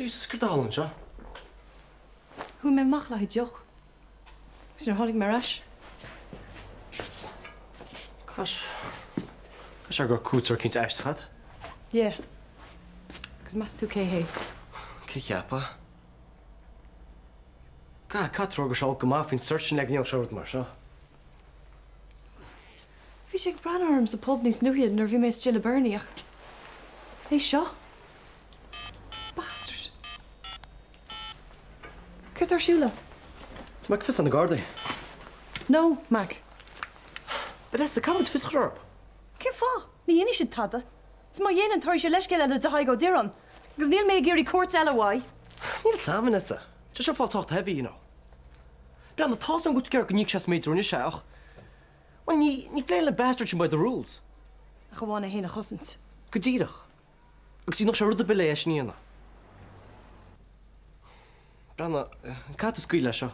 Jesus, céard a tharla anseo? Chuaigh mé amach le haghaidh deoch. Agus nuair a tháinig mé ar ais. Caithfidh sé go raibh cuairteoir eicínt aisteach agat. Yeah. Agus meas tú cé hé? Cé a cheapfá? God, caithfidh tú a rá go raibh sé ag ól go maith faoin sort sin le go ndéanfadh sé rud mar seo. Bhí sé ag breathnú orm sa pub níos luaithe nuair a bhí mé istigh le Bernie ach é seo? Bastard. Céard tá ar siúl leat? Tá mé ag fios ar na Gardaí. No, Mac. Vanessa, caithfidh muid fios a chur orthu. Cén fáth? Ní dhéanfaidh siad tada. Is má dhéanann, tabharfaidh sé leithscéal eile do Thadhg Ó Direáin. Agus níl mé ag iarraidh cúirt eile uaidh. Níl 's a'm, Vanessa. Tá sé ag fáil sách heavy, you know. Breathnaigh, tá's a'm go bhfuil tú ag iarraidh go n-íocfaidh sé as an méid a rinne sé ach, bhuel, ní, ní phléann an bastard sin by the rules. Ach amháin é féin a chosaint. Go díreach. Agus ní dhéanfadh sé rud ar bith le é sin a dhéanamh. Breathnaigh, caithfidh tú scaoileadh leis seo.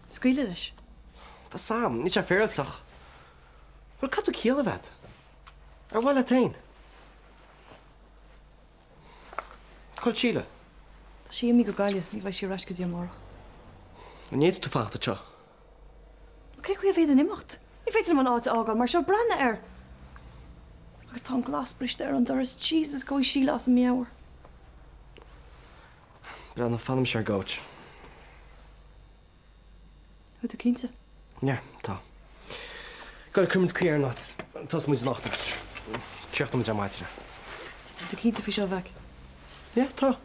Scaoileadh leis? Tá 's a'm, níl sé féaráilte ach, bhuel, caithfidh tú ciall a bheith agat. Ar mhaith leat féin. Cá bhfuil Síle? Tá sí imithe go Gaillimh, ní bheidh sí ar ais go dtí amárach. An bhféadfadh tú fanacht anseo? Cén chaoi a bhféadfainn imeacht? Ní féidir liom an áit a fhágáil mar seo, breathnaigh air! Agus tá an glas briste ar an doras, Jesus, gabhfaidh Síle as a meabhair. Breathnaigh, fanfaidh mise ar an gcouch. Bhfuil tú cinnte? Yeah, tá. Go, cuirfidh muid caoi ar an áit. Tosóidh muid anocht agus críochnóidh muid ar maidin. Tá tú cinnte faoi seo, a Mhac? Yeah, tá.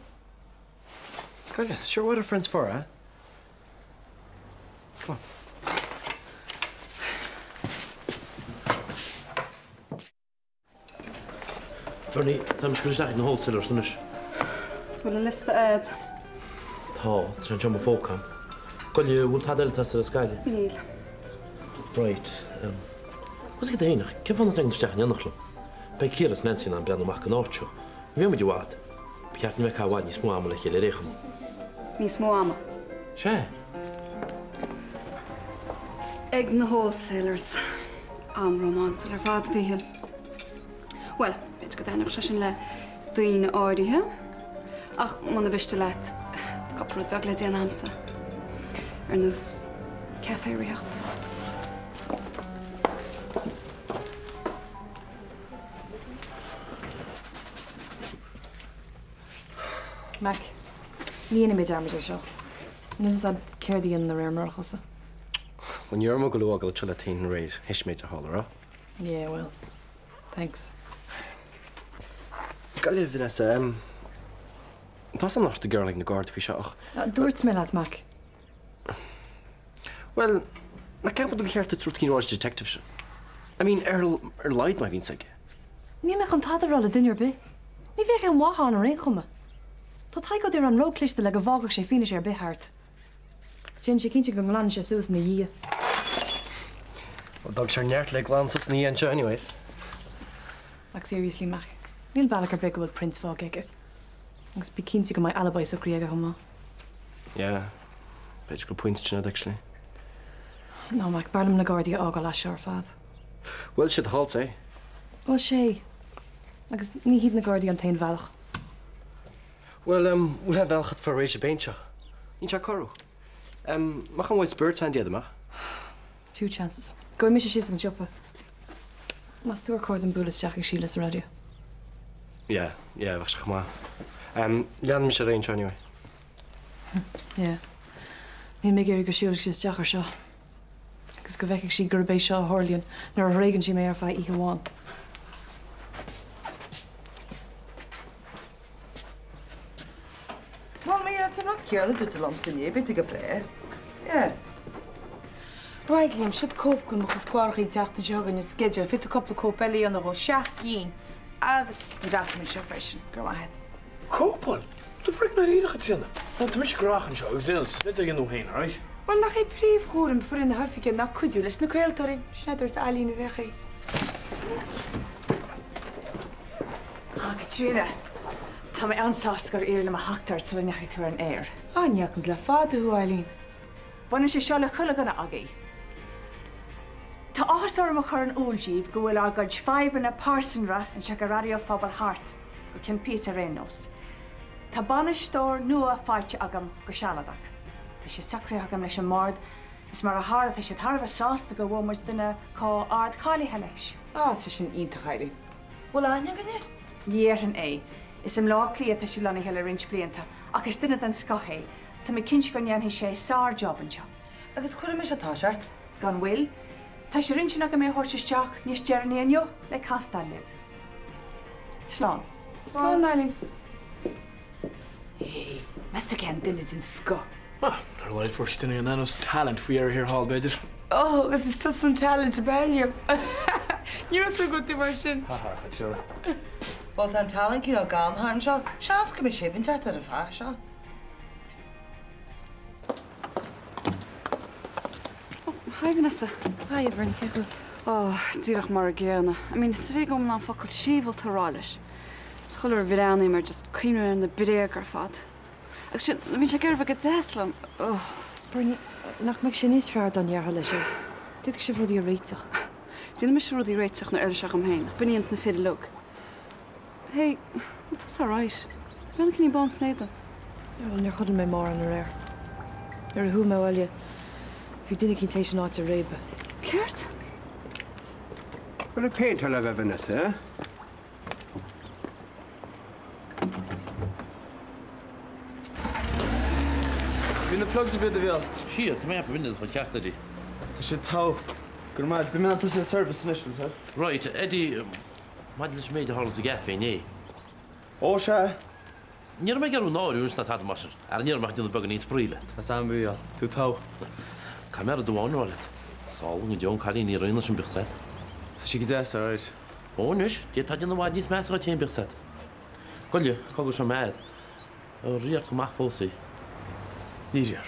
Go, sure what are friends for, eh? Come on. Bernie, tá mise ag dul isteach ag na wholesalers anois. Is bhfuil an liosta a'd? Tá, tá sé anseo i mo phóca a'm. Goile, bhfuil tada eile ag teastáil as Gaillimh? Níl. Right. Um, Tá's agat féin, ach cén fáth nach dtagann tú isteach in éineacht liom? Beidh Ciara is Nancy in ann breathnú amach don áit seo. Ní bheidh muid i bhfad. Ba cheart dúinn a bheith ag caitheamh i bhfad níos mó ama le chéile ar aon chuma. Níos mó ama? Sea. Ag na wholesalers. An-rómánsúil ar fad, a Mhíchíl. Bhuel, b'fhéidir go dtaitneodh sé sin le daoine áirithe, ach muna mhiste leat, tá cúpla rud beag le déanamh a'msa, ar nós caife a reoiteacht. Mac, ní dhéanfaidh mé dearmad air seo. Níl fhios a'd céard a dhéanfainn aréir murach thusa. Bhuel, ní raibh mé ag dul a fhágáil anseo leat féin aréir, théis an méid a tharla, raibh? Yeah, well, thanks. Gaillimh, Vanessa, em, tá 's a'm nach raibh tú ag gearán ag na Gardaí faoi seo ach. Dúirt mé leat, Mac. Bhuel, nach gceapann tú gur cheart duit rud éicint a rá leis an detective sin? I mean, ar ar a laghad má bhíonn 's aige. Níl mé chun tada a rá le duine ar bith. Ní bheadh aon mhaith ann ar aon chuma. Tá Tadhg Ó Direáin róchliste le go bhfágfadh sé fianaise ar bith thart. Déanfaidh sé cinnte go nglanann sé suas ina dhiaidh. Bhuel, d'fhág sé neart le glanadh suas ina dhiaidh anseo anyways. Ach seriously, Mac, níl bealach ar bith go bhfuil Prince fágtha aige. Agus bí cinnte go mbeidh alibi socraithe aige chomh maith. Yeah, b'fhéidir go bhfuil pointe ansin agat actually. No, Mac, b'fhearr liom na Gardaí a fhágáil as seo ar fad. Bhuel, sé do thoilse é. Bhuel, sé. Agus ní hiad na Gardaí an t-aon bhealach. Bhuel, em, bhfuil aon bhealach agat fáil réidh leis an bpéint seo? Níl sé ag corrú. Em, amach an white spirit an dtéad amach? Two chances. Gabhfaidh mise síos an siopa. Meas tú ar chóir dom bualadh isteach ag Síle sa raidió? Yeah, yeah, bheadh sé chomh maith. Em, leanfaidh mise ar aghaidh anseo anyway. Yeah. Níl mé ag iarraidh go siúlfaidh sí isteach ar seo. Agus go bhfeicfidh sí gurb é seo a tharlaíonn nuair a thréigeann sí mé ar feadh oíche amháin. Bhuel, má tá an rud céanna dúirt tú liomsa inné, beidh tú go breá. Yeah. Right, Liam, siod cóip de mo chuid cláracha an tseachtain seo chugainn, an sceideal. Féadfaidh tú cúpla cóip eile a dhéanamh dhó, seacht gcinn, agus an document seo freisin. Go raibh maith agat. Cóipeáil? Tú freaking dáiríre, a Chaitríona? Ná tá mise gnóthach anseo agus déanamh sa slite a dhéanamh féin, alright? Bhuel, nach é príomhchúram foireann na hoifige ná cuidiú leis na craoltóirí? Sin é a dúirt Eileen ar aon chaoi. Ah, Caitríona, tá mé an-sásta gur éirigh liom a theacht ort sula ndeachaigh tú ar an aer. Ah, ní fhaca muid le fada thú, Eileen. Baineann sé seo le chuile dhuine agaibh. Tá áthas orm a chur in iúl díbh go bhfuil ár gcuid fadhbanna pearsanra anseo ag Raidió Phobal thart, go ceann píosa ar aon nós. Tá bainisteoir nua faighte agam go sealadach. Tá sé socraithe agam leis an mbord is mar a tharla tá siad thar a bheith sásta go bhfuair muid duine chomh ardcháilithe leis. Á, tá sin iontach, Eileen. Bhfuil aithne againn air? Ní dhéarfainn é. Is i mBleá Cliath atá sé lonnaithe le roinnt blianta ach is duine den scoth é. Tá mé cinnte go ndéanfaidh sé sár-job anseo. Agus cá huair a mbeidh sé ag toiseacht? Gan mhoill. Tá sé ar intinn agam é a thabhairt isteach níos deireanaí inniu le castáil libh. Slán. Slán, Eileen. Hey, meas tú cé an duine den scoth? Ah, ar a laghad fuair sí duine ar nós talent faoi dheireadh thiar thall, b'fhéidir. Oh, agus is tusa an talent ab ea, Liam. Ní raibh súil go raibh tú mar sin. Ha ha, Caitríona. Bhuel, tá an talent cineál gann thart anseo. Seans go mbeidh sé ag teacht ar an fear seo. Oh, hi Vanessa. Hi, Bernie, cén chaoi? Oh, díreach mar an gcéanna. I mean, is ar éigean go bhfuilim in ann focal sibhialta a rá leis. Is chuile uair a bhreathnaím air just cuimhním ar na bréaga ar fad. Agus sin, bíonn sé ag iarraidh a bheith go deas liom. Ugh. Bernie, nach mbeadh sé níos fearr dá ndéarfá leis é? D'fhéadfadh sibh rudaí a réiteach. Déanfaidh mise rudaí a réiteach nuair a fheilfidh sé dhom féin, ach b'in í ins na fir uilig. Hey, bhfuil tusa alright? Tá beagáinín bán san éadan. Bhuel, níor chodail mé mórán aréir. Nuair a chuaigh mé abhaile, bhí duine eicínt théis an áit a réabadh. Céard? Bhfuil ag péinteáil a bheith Vanessa? Bhí na plugs ar bith a Mhícheáil. Sea, tá mé ag ceapadh bhfuil ceart Eddie. Tá sé togha. Go raibh maith. Beidh mé in ann tosú ar service anois, bhfuil a fhios agat. Right, Eddie, maidir leis an méid a tharla sa gcaife inné. Ó, sea. Ní raibh mé ag iarraidh náiriú ná tada mar sin, ach ní raibh mé ach ag déanamh beagáinín spraoi leat. Tá Sam Mhícheáil, tú togha. Caithfidh mé rud amháin a rá leat. Is álainn go deo an cailín ní raon leis an bhioch agat. Tá sí go deas, alright. Ó anois, d'fhéadfá déanamh i bhfad níos measa dhuit féin, bíodh 's agat. Goile, cogar seo mad. Ar riar tú amach fós í? Ní riar.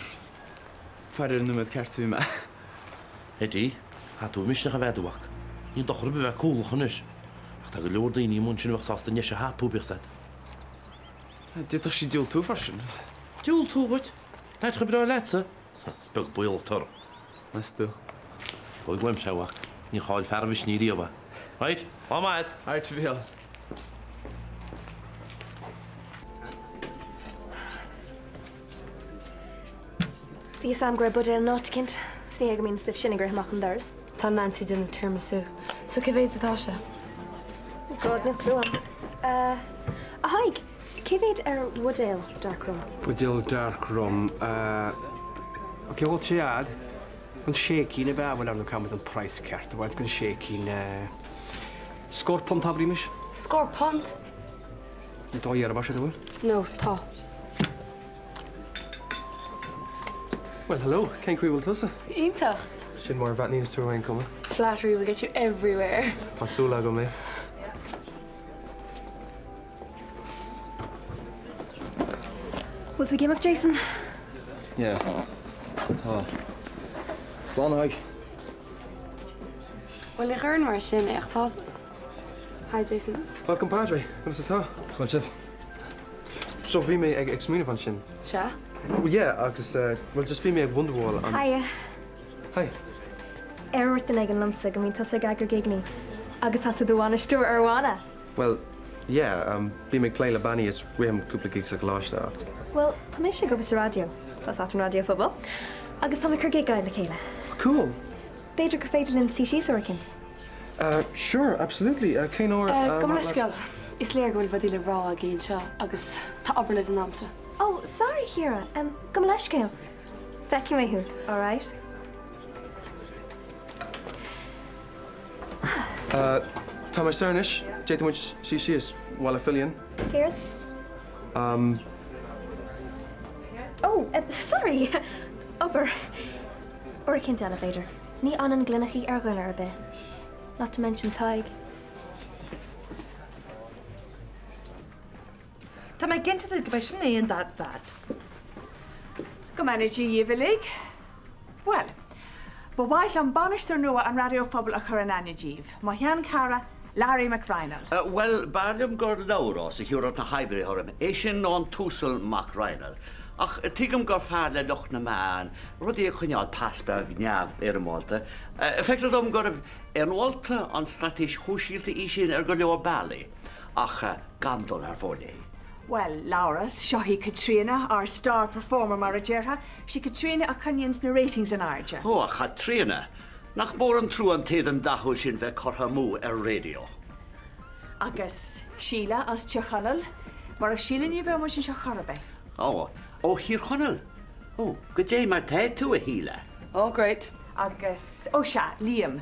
Faire ar an nóiméad ceart a bhí mé. Eddie, caithfidh tú misneach a bheith agat, a mhac. Níl dochar ar bith bheith cúthalach anois. Ach tá go leor daoine amuigh ansin a bheadh sásta an deis a thapú, bíodh 's agat. D'fhéadfadh sí diúltú freisin. Diúltú dhuit? Leaid chomh breá leatsa? Is beag baol atá orthu. Meas tú? Tóig uaimse é, a mhac. Níor chaill fear a mhisnigh riamh é. Right, lá maith a'd! Alright, a Mhícheáil. Bhí fhios a'm go raibh buidéal in áit eicínt, 's ní hé go mbíonn stuif sin ag rith amach an doras. Tá Nancy ag déanamh tiramisu. So cé mhéid atá sé? Oh God, níl clue a'm. Uh, a Thaidhg, cé mhéid ar bhuidéal dark rum? Buidéal dark rum, uh, ok, bhfuil sé a'd? An sé cinn ab ea, bhuel ar ndóigh caithfidh muid an praghas ceart a bhaint den sé cinn, uh, scór punt abraimis? Scór punt? Ní dóigh ar mar sin, an bhfuil? No, tá. Well, hello, cén chaoi bhfuil tusa? Iontach! Sin mar a bhreathnaíonns tú ar aon chuma. Flattery will get you everywhere. Tá súil agam é. Bhfuil tú ag imeacht, Jason? Yeah, tá. Slán, a Thaidhg. Bhuel, ní chuireann mar sin é ach tá. Hi, Jason. Well, compadre, conas atá? Chuir sibh. So bhí mé ag smaoineamh ansin. Sea? Well yeah, agus well just bhí mé ag Wonderwall an. Hiya. Hi. Ar dhúirt duine éigin liomsa go mbíonn tusa ag eagrú gigeannaí agus tá tú i do bhainisteoir ar bhanna. Well yeah, um, bím ag plé le bannaí is rithim cúpla gig sa choláiste ach. Well, tá mise ag obair sa raidió, tá 's a't an Raidió Phobal, agus tá mé ag cur gig le chéile. Cool! B'fhéidir gur féidir linn suí síos uair eicínt. Sure, absolutely. Cén uair Gabh mo leithscéal. Is léir go bhfuil rudaí le rá agaí anseo agus tá obair le déanamh a'msa. Oh, sorry, Ciara. Gabh mo leithscéal. Feicfidh mé thú, alright? Tá mé saor anois. D'fhéadfadh muid suí síos while I fill you in. Céard? Oh, sorry! Obair. Uair eicínt eile, b'fhéidir. Ní fhanann gloineachaí ar dhuine ar bith. Not to mention Tadhg. Tá mé cinnte de go mbeidh sin é and that's that. Go mbeannaí Dia dhaoibh uilig. Bhuel, ba mhaith liom bainisteoir nua an Raidió Phobail a chur in aithne daoibh, mo sheanchara Larry Mac Raghnaill. Bhuel, b'fhearr liom gur Labhrás a thiúrfadh na hoibrithe orm, é sin nó an tUasal Mac Raghnaill. Ach tuigim gur fearr le lucht na meán rudaí a choinneáil pas beag neamhfhoirmeálta. Feictear dom gurbh fhoirmeálta an straitéis shóisialta í sin ar go leor bealaí, ach gan dul thar fóir léi. Bhuel, Labhrás, seo í Caitríona, ár star performer mar a déarfá. Sí Caitríona a choinníonns na ratings in airde. Ó, a Chaitríona! Nach mór an trua an t-éadan dathúil sin bheith curtha amú ar raidió. Agus Síle as Tír Chonaill. Murach Síle ní bheadh muid anseo chor ar bith. Ó, ó Thír Chonaill? Ó, goidé mar tá tú, a Shíle? Ó, great. Agus, ó sea, Liam.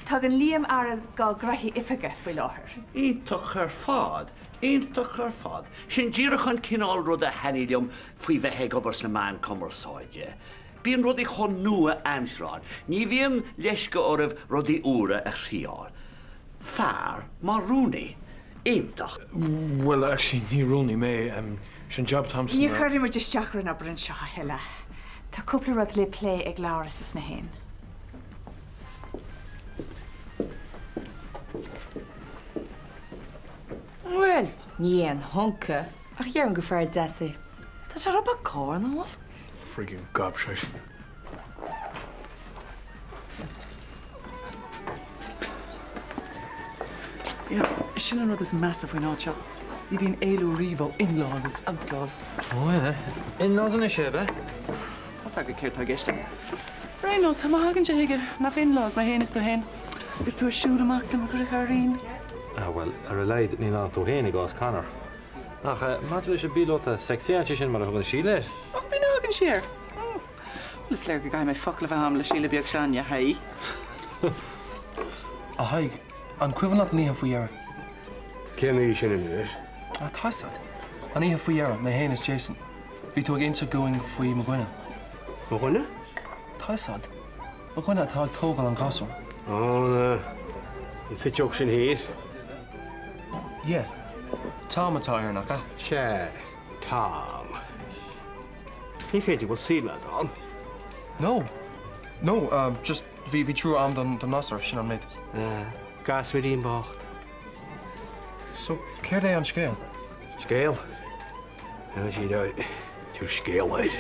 Tugann Liam aire dá ghnoithí oifige faoi láthair. Iontach ar fad! Iontach ar fad. Sin díreach an cineál ruda a thaitníonn liom faoi bheith ag obair sna meáin cumarsáide. Bíonn rudaí chomh nua-aimseartha ann. Ní bhíonn leisce oraibh rudaí úra a thriáil. Fear mar rúnaí. Iontach. Bhuel, actually, ní rúnaí mé. Sin jab Thompson. Ní chuirfidh muid isteach ar an obair anseo a thuilleadh. Tá cúpla rud le plé ag Labhrás is mé féin. Bhuel, ní aon hunk é, ach déarfainn gur fear deas é. Tá sé rud beag cóir, nach bhfuil? Friggin gobshite. Yeah, sin an rud is measa faoin áit seo. Ní bhíonn éalú riamh ó in-laws is outlaws. Oh yeah. In-laws anois é, ab ea? Tá's agat céard tá i gceist agam. Ar aon nós, má thagann sé chuige, nach in-laws mé féin is tú féin agus tú ag siúl amach le mo dheartháirín. Ah bhuel, ar a laghad níl ann tú féin i gcás Conor. Ach maidir leis an bpíolóta sexyáilte sin mar a thugann Síle air. Ach b'in a thugann sí air. Bhuel, is léir go gcaithfidh mé focal a bheith a'm le Síle beag s'a'inne, hey? A Thaidhg, an cuimhin leat an oíche faoi dheireadh? Cén oíche sin anois? Ah, tá 'fhios a'd. An oíche faoi dheireadh, mé féin is Jason. Bhí tú ag inse dhúinn faoi mo dhuine. Mo dhuine? Tá 'fhios a'd. Mo dhuine atá ag tógáil an ghasúir. Ó, na, an phiteog sin thiar. Yeah. Tom atá air, nach ea? Sea, Tom. Ní féidir go bhfuil suim a'd ann. No. No, um, just bhí, bhí trua a'm don, don ngasúr, sin an méid. Ah, gasúirín bocht. So, céard é an scéal? Scéal? Tá siad ag tabhairt scéal air.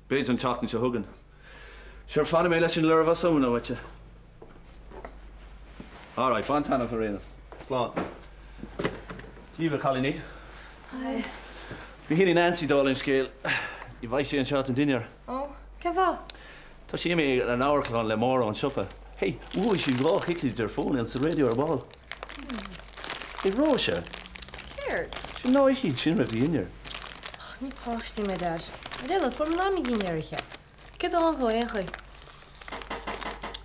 B'fhéidir an tseachtain seo chugainn. Sure, fanfaidh mé leis an léirmheas ó nó uaitse. Alright, bain taitneamh ar aon nós. Slán. Dia daoibh, a chailíní. Hi. Míchíl Nancy dála an scéil. Ní bheidh sí anseo don dinnéar. Ó, cén fáth? Tá sí imithe ag an amharclann le Máire ón siopa. Hey, bhuaigh sí 2 thicéad ar fónamh sa raidió ar ball. Hey, Róise! Céard? Sin ná ith iad sin roimh dhinnéar. Och, ní páistí mé, Dad. Ar aon nós, b'fhearr liom ná mo dhinnéar a ithe. Céard atá ann ar aon chaoi?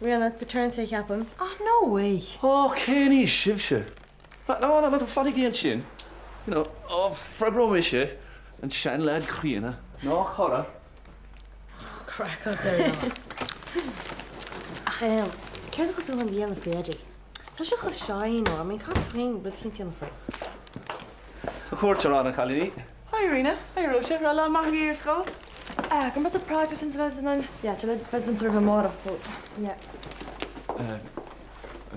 Ríona, the turn say cheapaim. Ah, no way! Ó, cén aois sibhse? No, no, no, fanaigí ansin. You know, ó, freagróidh mise, an seanleaid críonna. Ná chara. Craiceáilte ar an lá. Ach ar aon nós, céard a bhfuil tú chun a dhéanamh faoi Eddie? Tá sé chomh shy, you know, I mean caithfidh tú féin rud eicínt a dhéanamh faoi. Tá cuairteoir ann, a chailíní. Hi Ríona, hi Róise, raibh lá maith agaibh ar scoil? Ah, go mbeadh project sin den yeah, tá le bheith déanta roimh amárach, so yeah. Eh,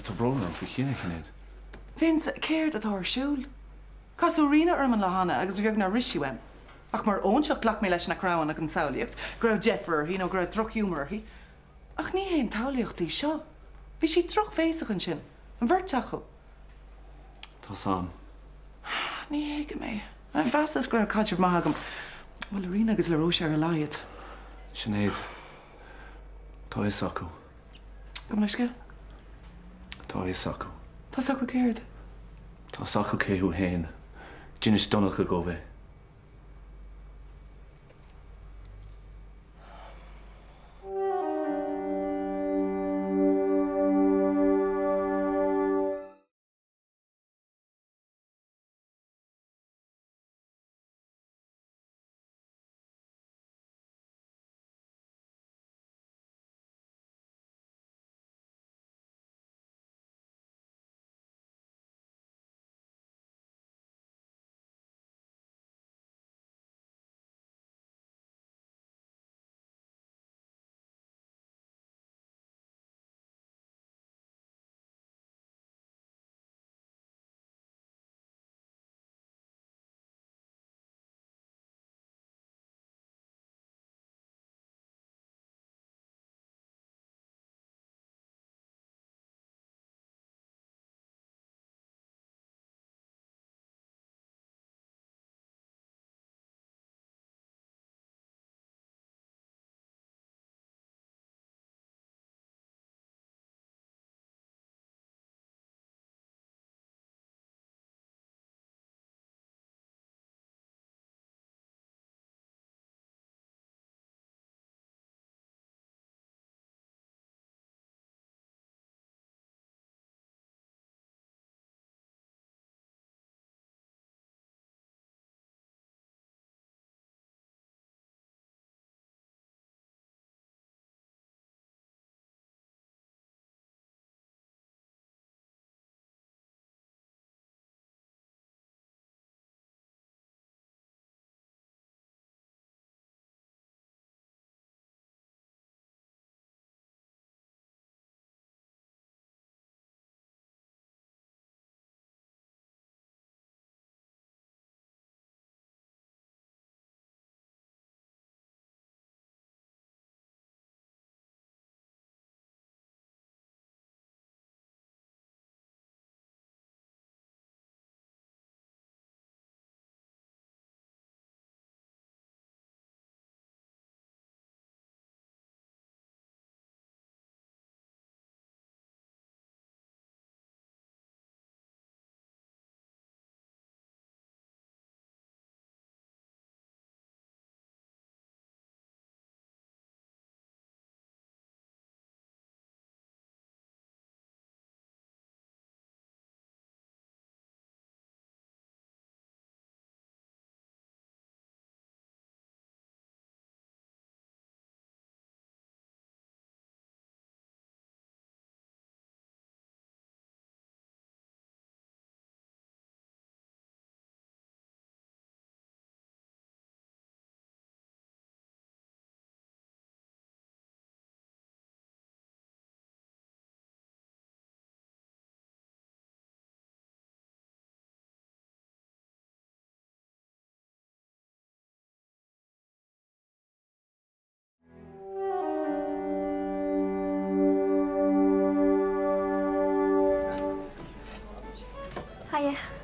tá brón orm faoi Chian, a Shinéad. Vince, céard atá ar siúl? Casadh Ríona orm an lá cheana agus ba bheag nár rith sí uaim. Ach mar óinseach, ghlac mé leis nach raibh ann ach an tsamhlaíocht, go raibh deifir uirthi nó go raibh drochghiúmar uirthi. Ach ní haon tsamhlaíocht í seo. Bhí siad drochbhéasach ansin, an bheirt acu. Tá's a'm. Ní thuigim é. Mheasas go raibh caidreamh maith agam, bhuel, le Ríona agus le Róise ar a laghad. Sinéad, tá a fhios acu. Gabh mo leithscéal? Tá a fhios acu. Tá a fhios acu céard? Tá a fhios acu cé thú fhéin. D'inis Donncha dhóibh é.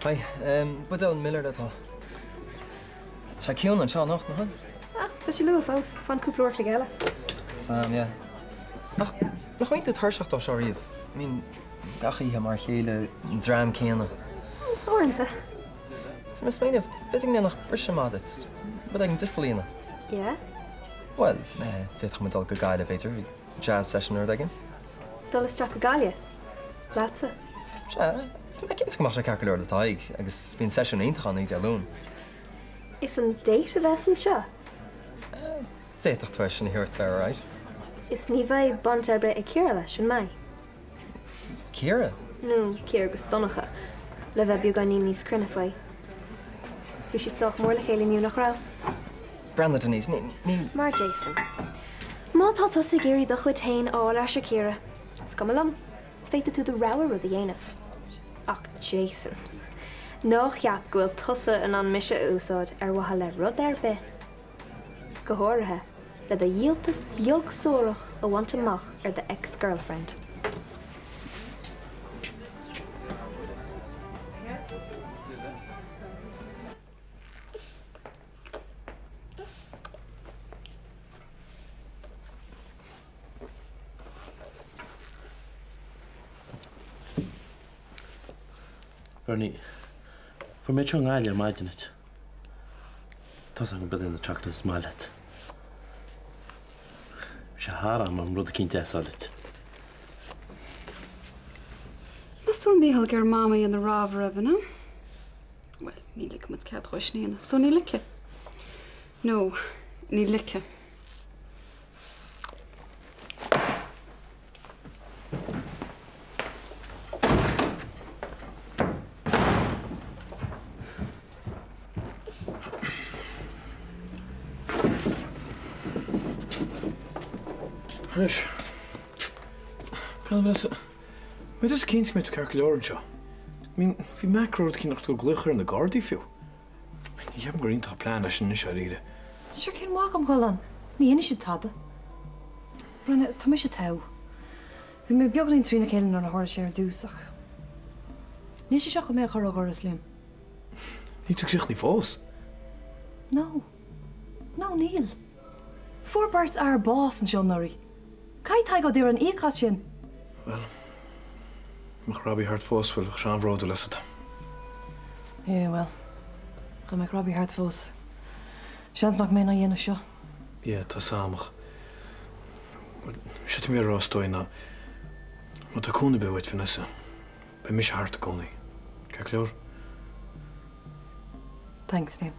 Hi, buidéal Miller le do thoil. Tá sé ciúin anseo anocht, nach bhfuil? Ah, tá sé luath fós. Fan cúpla uair a chloig eile. Sam, yeah. Ach nach mbíonn tú tuirseach dó seo riamh? I mean, gach oíche mar a chéile, an dream céanna. Uaireanta. Tá mé ag smaoineamh, b'fhéidir go ndéanfadh briseadh maith duit, rud éigin difriúil a dhéanamh. Yeah? Bhuel, d'fhéadfadh muid dul go Gaillimh, b'fhéidir, jazz session nó rud éigin. Dul isteach go Gaillimh? Leatsa? Sea, tá mé cinnte go mbeadh sé ceart go leor le Tadhg, agus bíonn seisiún iontach ann oíche Dé Luain. Is an date a bheas anseo? D'fhéadfadh tú é sin a thabhairt air, alright. Is ní bheidh baint ar bith ag Ciara leis, an mbeidh? Ciara? Nó Ciara agus Donncha, le bheith beagáinín níos cruinne faoi. Bhí siad sách mór le chéile inniu, nach raibh? Breathnaigh, Denise, ní, ní. Mar Jason. Má tá tusa ag iarraidh do chuid féin a fháil ar ais ar Ciara, is cuma liom, féadfaidh tú do rogha rud a dhéanamh. Ach Jason. Ná ceap go bhfuil tusa in ann mise a úsáid ar mhaithe le rud ar bith. Go háirithe le do dhíoltas beag suarach a bhaint amach ar do ex-girlfriend. Bernie, fuair mé seo i nGaillimh ar maidin duit. Tá's agam gurb iad na chocolates is maith leat. Bhí sé thar am agam rud eicínt deas a fháil duit. Meas tú an bhfuil Mícheál ag iarraidh Mama a dhéanamh roimh roimh, an ea? Bhuel, ní ligfidh muid cead dhó sin a dhéanamh, so ní ligfidh. No, ní ligfidh. Anois, Breandán, mé just cinnte go mbeidh tú ceart go leor anseo. I mean, bhí Mac ag rá rud eicínt nach raibh tú ag glaoch ar na Gardaí fiú. Ní cheapaim gur iontach an plean é sin anois dáiríre. Sure cén mhaith dhom dhul ann? Ní dhéanfaidh siad tada. Breathnaigh, tá mise togha. Bhí mé beagáinín trína chéile nuair a tharla sé ar dtús ach níl sé seo chun mé a chur ó dhoras, Liam. Níl tú críochnaithe fós? No. No, níl. Fuair beirt fhear bás anseo anuraidh. Caithfidh Tadhg Ó Direáin íoc as sin. Bhuel, dá mbeadh Robbie thart fós, bhuel, bheadh sé an-bhródúil asat. Yeah, bhuel, dá mbeadh Robbie thart fós, seans nach mbeinn á dhéanamh seo. Yeah, tá 's a'm ach, bhuel, sé atá mé a rá is dóigh ná, má tá cúnamh ar bith uait, Vanessa, beidh mise thart i gcónaí. Ceart go leor? Thanks, Liam.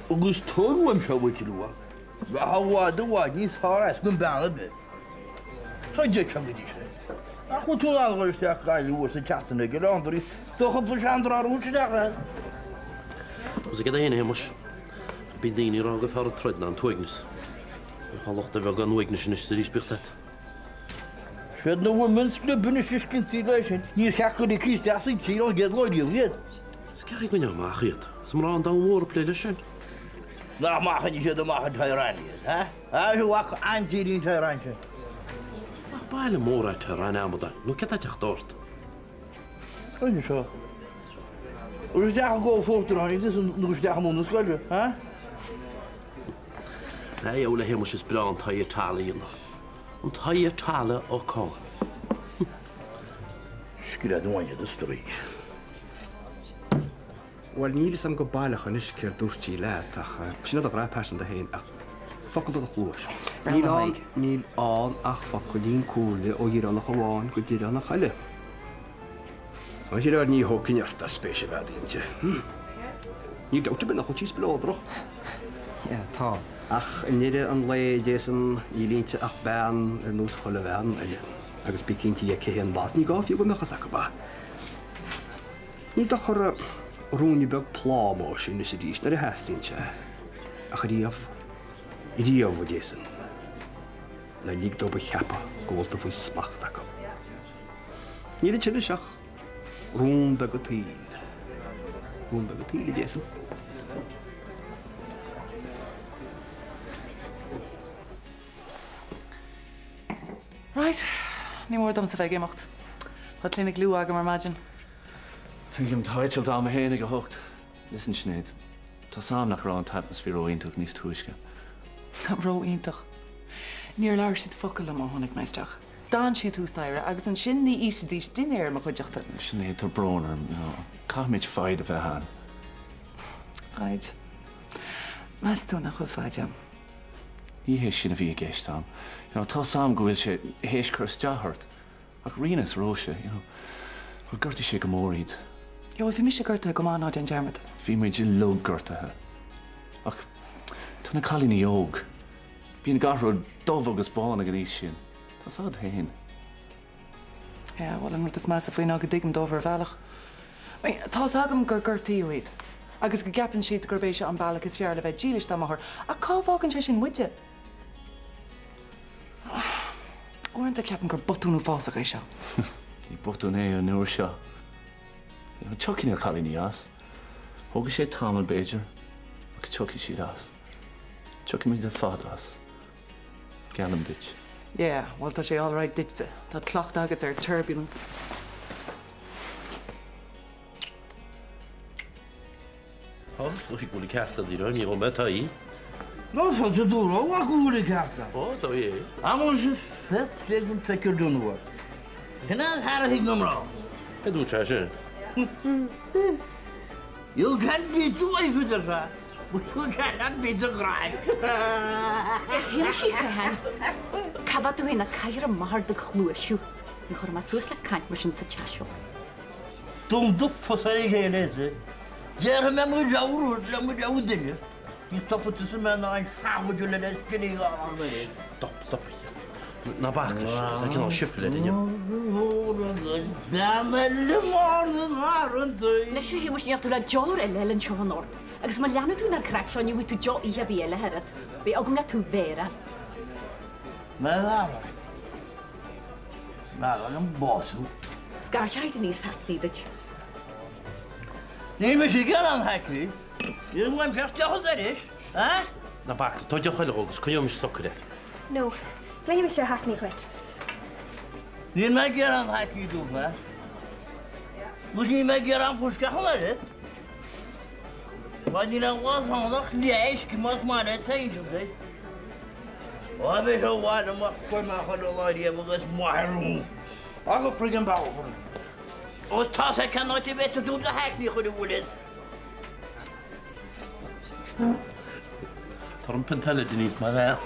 Agus tóg uaim seo uait rua, bheadh i bhfad i bhfad níos fearr as go bean ar bith. Tá deich go dtí sin. Nach bhfuil tú in ann a dhul isteach Gaillimh uair sa tseachtain ag an laundry, do chúpla seandrá rúin isteach leat. Agus ag an aon a Shéamais, bíonn daoine ag rá gur fearr an troid ná an t-uaigneas. Tá lucht ar bheagán uaignis anois is arís bíodh 's agat. Siad na Women's Club anois is ciontaí leis sin. Níor cheart go ligfí isteach sa tír ón gcéad lá riamh iad. Is cé chaoi gcoinneoidh amach iad? Is mná an domhan mhór ag plé leis sin. Nach maith a choinnigh siad amach an Tehran iad, ha? Ha, is mhac aintír í an Tehran sin. Nach baile mór é Tehran, a amadáin, nó céard tá ag teacht ort? Coinnigh seo. Agus isteach i gcomh Uachtaráin is nó isteach i mbun na scoile, ha? Aye, bhuel a Shéamais is breá an t-oighear tala a dhéanamh. An t-oighear tala ó cá. Scread amháin iad a straois. Bhuel, níl fhios a'm go baileach anois céard dúirt sí leat ach sin é do ghrá pearsanta féin ach focal do do chluais. Níl ann, níl ann ach focailín comhairle ó Dhireánach amháin go Direánach eile. A Ghinearál, ní thógfainn ort as spéis a bheith inti. Níl dabht ar bith nach bhfuil sí spleodrach. Yeah, tá. Ach i ndeireadh an lae, Jason, níl inti ach bean ar nós chuile bhean eile. Agus bí cinnte dhe cé hé an boss, ní gá fiú go mbeadh fhios acu é. Ní dochar ruainne beag plámáis anois arís nuair a theastaíonn sé. Ach riamh, riamh, a Jason, ná lig dóibh a cheapadh go bhfuil tú faoi smacht acu. Níl ansin anois ach rún beag an tsaoil. Rún beag an tsaoil, a Jason. Right, ní mór domsa bheith ag imeacht. Tá clinic luath agam ar maidin. Tuigim, tá eitilt a'm féin ag 8. Listen Sinéad, tá 's a'm nach raibh an t-atmaisféar ró-iontach níos túisce. Ró-iontach. Níor labhair siad focal liom ó tháinig mé isteach. D'fhan siad thuas staighre agus ansin ní íosfaidís dinnéar i mo chuideachta. Sinéad, tá brón orm, you know, caithfimid foighid a bheith ann. Foighid? Meas tú nach bhfuil foighid a'm? Ní hé sin a bhí i gceist a'm. You know, tá 's a'm go bhfuil sé théis cur isteach ort. Ach Ríona is Róise, you know, bhuel gortaigh sé go mór iad. Yeah, bhuel bhí mise gortaithe go maith, ná déan dearmad. Bhí muid uilig gortaithe. Ach tá na cailíní óg. Bíonn gach rud dubh agus bán ag an aois sin. Tá 's a'd féin. Yeah, bhuel an rud is measa faoi ná go dtuigim dóibh ar bhealach. I mean, tá's agam gur gortaíodh iad agus go gceapann siad gurb é seo an bealach is fearr le bheith dílis dá máthair, ach cá bhfágann sé sin muide? Uaireanta ceapaim gur botún uafásach é seo. Ní botún é an uair seo. Tiocfaidh na cailíní as. Thógfaidh sé tamall b'fhéidir, ach tiocfaidh siad as. Tiocfaidh muid ar fad as. Geallaim duit. Yeah, bhuel tá sé alright duitse. Tá cleachtadh agat ar turbulence. Tá, is dóigh go bhfuil an ceart agat, ní raibh mé taí. Nó tá tú dúr ó go bhfuil an ceart agat. Ó, tá é. Amuigh sa fair play don feictear don uair. Sin é an fear a thuig na mná. Cé dúirt sé sin? You can't beat the wife a deir sé. But you cannot beat the craic. A Shéamais Uí Chatháin, cá bhfad tú féin ag caitheamh amach ar do chluaisú? Ní chuirfidh mé suas le caint mar sin sa teach seo. Dún do phus ar a chéile arsa. Déarfaidh mé mo rogha rud le mo rogha duine. Ní stopfaidh tusa mé ná an seanbhuidil le le stinní a fháil. Stop, stop. Ná bac leis, tá cineál sifil air inniu. Bean eile mar na n-arrantaí. Anois a Shéamais, níl tú le deoir eile eile anseo anocht. Agus má leanann tú den chraic seo ní bhfaighidh tú deoch oíche ar bith eile ach oiread. Beidh agam le tú mhéara. Mé mheara. Mheara liom bású. Scairteoidh Denise Hackney duit. Níl mise ag gearán Hackney. Níl uaim ach deoch an dorais, a? Ná bac, tabhair deoch eile dhó agus coinneoimis socair é. No, glaofaidh mise ar Hackney dhuit. Níl mé ag gearán Hackney dúirt mé. Agus níl mé ag gearán fuisce ach an oiread. Mar níl aon bhlas ann ach leisce más maith leat a inseacht duit. Ó bheidh sé abhaile amach chuir mé chuile lá riamh agus maith ar rún. Ach friggin bealach orm. Ó tá sé cén áit a bhféadfadh tú do Hackney a chur i bhfuil Tabhair dom pionta eile Denise mar bhean.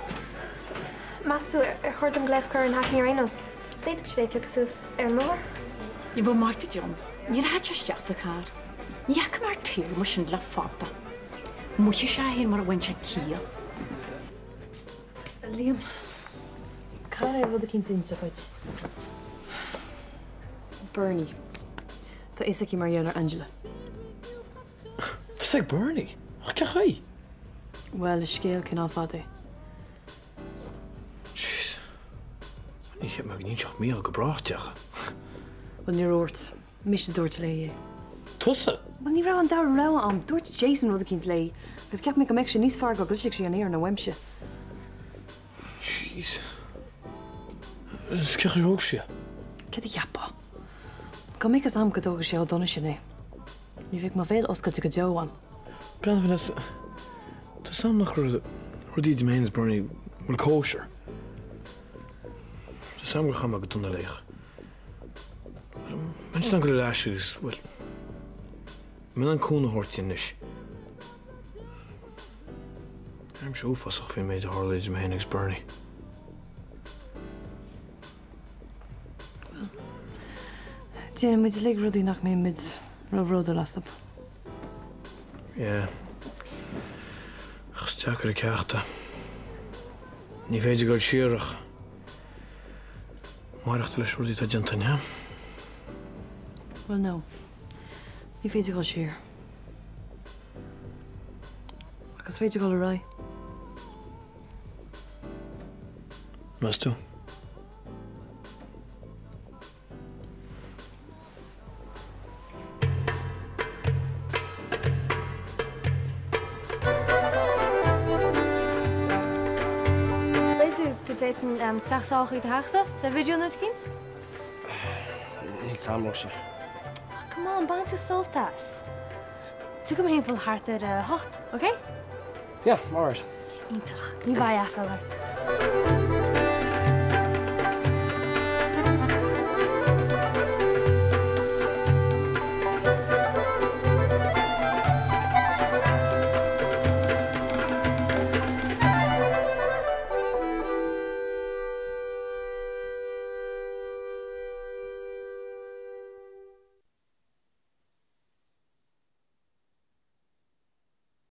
Meas tú ar chóir dom glaoch a chur ar an Hackney ar aon nós? D'fhéadfadh siad é a phiocadh suas ar an mbóthar. Ní bheadh maith duit ann. Ní rachaidh sé isteach sa charr. Ní fhaca mé ar tsaol mar sin le fada. Mhothaigh sé é féin mar a bhain sé ciall. Liam, caithfidh mé rud eicínt a inse dhuit. Bernie. Tá fhios aici mar gheall ar Angela. Tá fhios ag Bernie? Ach cén chaoi? Bhuel, is scéal cineál fada é. Jeez. Ní cheap mé go n-inseodh Mícheál go brách di ach. Bhuel, níor dhúirt. Mise a dúirt léi é. Tusa? Bhuel, ní raibh an dara rogha a'm. Dúirt Jason rud eicínt léi agus cheap mé go mbeadh sé níos fearr go gcloisfeadh sí an fhírinne uaimse. Jeez. Is cén chaoi ar thóg sí é? Céard a cheapfá? Dá mbeadh fhios a'm go dtógfadh sé chomh dona sin é. Ní bheadh mo bhéal oscailte go deo a'm. Breathnaigh Vanessa, tá 'fhios a'm nach raibh rudaí idir mé féin is Bernie, bhuel, kosher. Tá 'fhios a'm gur chaith mé go dona léi ach Bheinnse in ann dul ar ais agus, bhuel, mé in ann cúnamh a thabhairt di anois. Airímse uafásach faoin méid a tharla idir mé féin agus Bernie. Bhuel, déanann muid uilig rudaí nach mbíonn muid róbhródúil astu. Yeah. Ach is deacair an ceacht é. Ní féidir dul siar ach maireachtáil leis na rudaí atá déanta againn, huh? Bhuel, no. Ní féidir dul siar. Ach is féidir dul ar aghaidh. Meas tú? Meas tú go bhféadfainn teacht sall chuig do theachsa le video nó rud eicínt? Níl 's a'm, Róise. Ah, come on, bainfidh tú sult as. Tiocfaidh mé thimpeall thart ar a hocht, ok? Yeah, alright. Iontach. Ní bheidh aiféala ort.